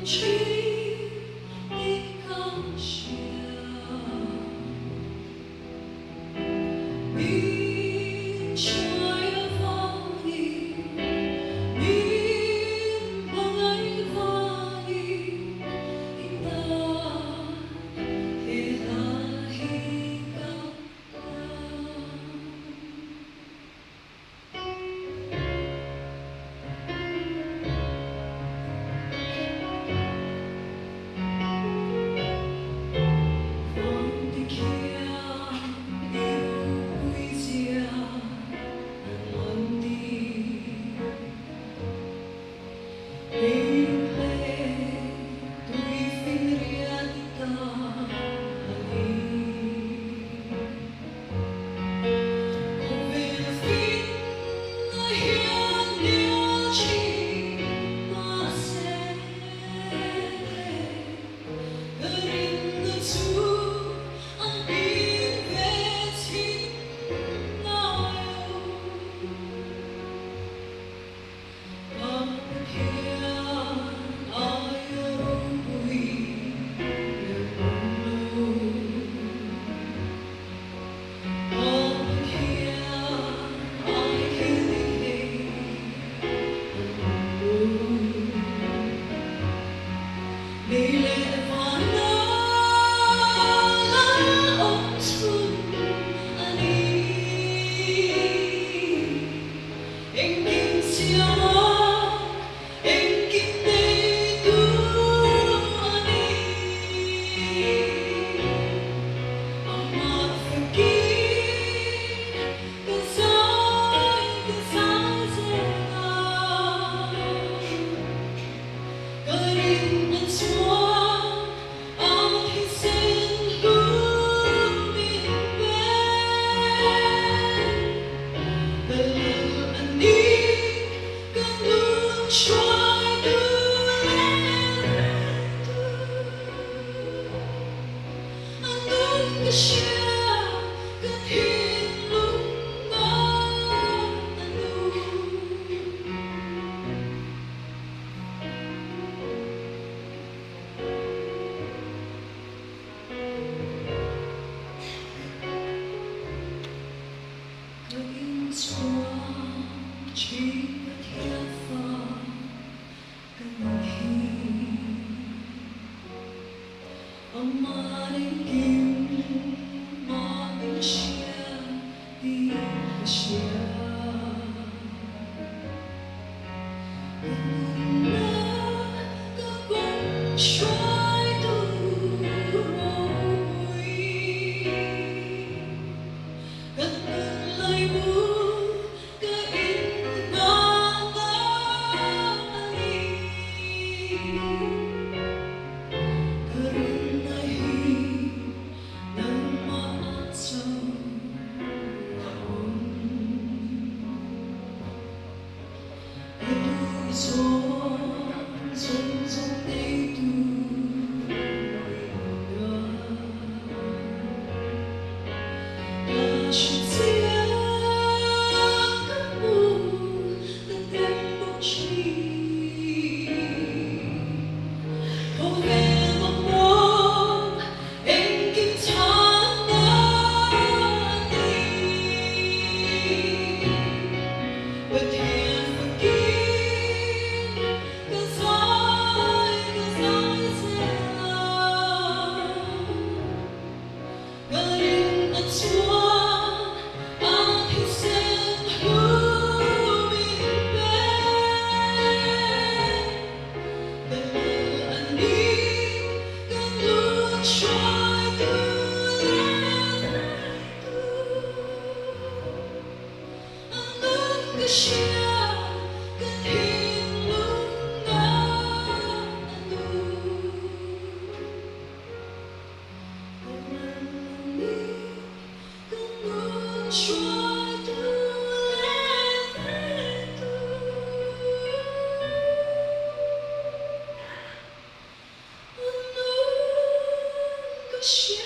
Thin tih ka hria. Min hruai avangin, min hmangaih vangin i tan he hla hi ka hlan. Vang ti khian i rupui zia an ni. Lei leh tui finriat ta a ni. Khawvel finna hian hnial thin mahse, ka rinna chu a hmin ve thin ngai lo. Ka Pathian aia ropui an awm lo. Ka Pathian ai thil ti thei an awm lo. Lei leh vana lal awm chhun a ni. Engkim siamah engkim neitu a ni. Amah fakin ka zai ka zai zel a, ka rinna chuan a thisen hlu min pe. Ka lal a ni, ka nun hruaitu leh tu. A nun ka hria, ka thinlung na a nu. Ka inchhuang thin Pathian fa ka ni hi. Amah engkim mah min hria tih ka hria. Ka nunna ka kawng hruaitu ropui. Ka nun laimu ka inhmahna a ni. Ka rinna hi nangmah ah chuan a awm. Ka duh zawng zawng zawng neitu i Ka hre chiang ka hmu ka tem bawk thin. Khawvel mamawh engkim chhanna a ni. Pathian fakin ka zai ka zai zel a. Ka rin a chuan a thisen hlu min pe. Ka lal a ni, ka nun hruaitu leh vaitu. A nun ka hria, ka thinlung na a nu. Ka lal a ni, ka nun hruaitu leh vaitu. A nun ka hria.